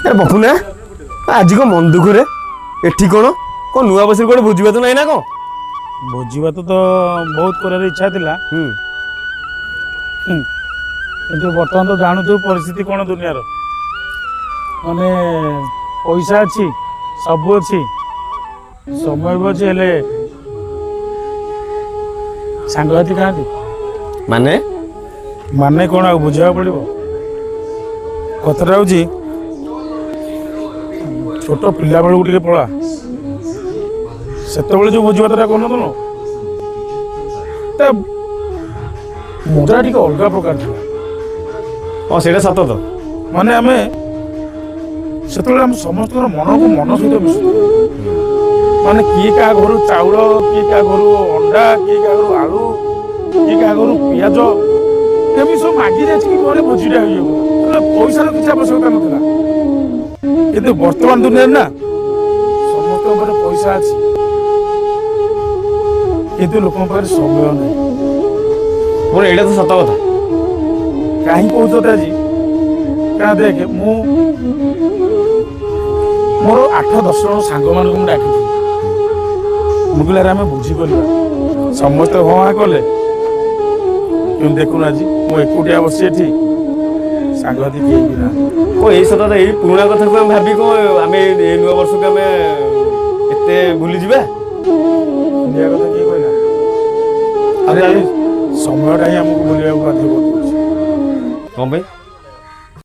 ଆରେ ପପୁନା, ଆଜି କଣ ମନ ଦୁଃଖରେ ଏଠି? କଣ କଣ ନୂଆ ବର୍ଷରେ କୁଆଡ଼େ ଭୋଜି ଭାତ ନାହିଁ ନା କଣ? ଭୋଜି ଭାତ ତ ବହୁତ କରିବାର ଇଚ୍ଛା ଥିଲା, କିନ୍ତୁ ବର୍ତ୍ତମାନ ତ ଜାଣୁଥିବୁ ପରିସ୍ଥିତି କ'ଣ ଦୁନିଆର। ମାନେ ପଇସା ଅଛି, ସବୁ ଅଛି, ସମୟ ବି ଅଛି, ହେଲେ ସାଙ୍ଗସାଥି କାହାନ୍ତି? ମାନେ? ମାନେ କ'ଣ ଆଉ ବୁଝିବାକୁ ପଡ଼ିବ? କଥାଟା ହେଉଛି, ଛୋଟ ପିଲାବେଳକୁ ଟିକେ ପଳା। ସେତେବେଳେ ଯୋଉ ଭୋଜି ଭାତଟା କରୁନଥିଲୁ, ତା ମଜା ଟିକେ ଅଲଗା ପ୍ରକାର ଥିଲା। ହଁ, ସେଇଟା ସତ ତ। ମାନେ ଆମେ ସେତେବେଳେ ଆମ ସମସ୍ତଙ୍କର ମନକୁ ମନ ସହିତ ମିଶୁଥିଲୁ। ମାନେ କିଏ କାହା ଘରୁ ଚାଉଳ, କିଏ କାହା ଘରୁ ଅଣ୍ଡା, କିଏ କାହା ଘରୁ ଆଳୁ, କିଏ କାହା ଘରୁ ପିଆଜ, ଏମିତି ସବୁ ମାଗି ଯାଚିକି ଘରେ ଭୋଜିଟା ହେଇଯାଉଥିଲା। ପଇସାର କିଛି ଆବଶ୍ୟକତା ନଥିଲା। କିନ୍ତୁ ବର୍ତ୍ତମାନ ଦୁନିଆରେ ନା ସମସ୍ତଙ୍କ ପାଖରେ ପଇସା ଅଛି, କିନ୍ତୁ ଲୋକଙ୍କ ପାଖରେ ସମୟ ନାହିଁ। ମୋର ଏଇଟା ତ ସତ କଥା। କାହିଁ କହୁଛ ତତେ ଆଜି? କାରଣ ଦେଖେ, ମୁଁ ମୋର 8-10 ଜଣ ସାଙ୍ଗମାନଙ୍କୁ ମୁଁ ଡାକିଥିଲି। ମୁଁ କହିଲି, ଆରେ ଆମେ ଭୋଜି କରିବା। ସମସ୍ତେ ହଁ ହାଁ କଲେ। କିନ୍ତୁ ଦେଖୁନୁ, ଆଜି ମୁଁ ଏକୁଟିଆ ବସି ଏଠି, ସାଙ୍ଗସାଥି କେହି ବି ନାହାନ୍ତି। କଣ ଏଇ ସତ କଥା, ଏଇ ପୁରୁଣା କଥାକୁ ଆମେ ଭାବି କଣ ଆମେ ଏଇ ନୂଆ ବର୍ଷକୁ ଆମେ ଏତେ ଭୁଲିଯିବା? ଭୁଲିବା କଥା କିଏ କହିଲା? ଆଉ ଆରେ, ତାହେଲେ ସମୟଟା ହିଁ ଆମକୁ ଭୁଲିବାକୁ ବାଧ୍ୟ କରିଦେଉଛି। କଣ ପାଇଁ?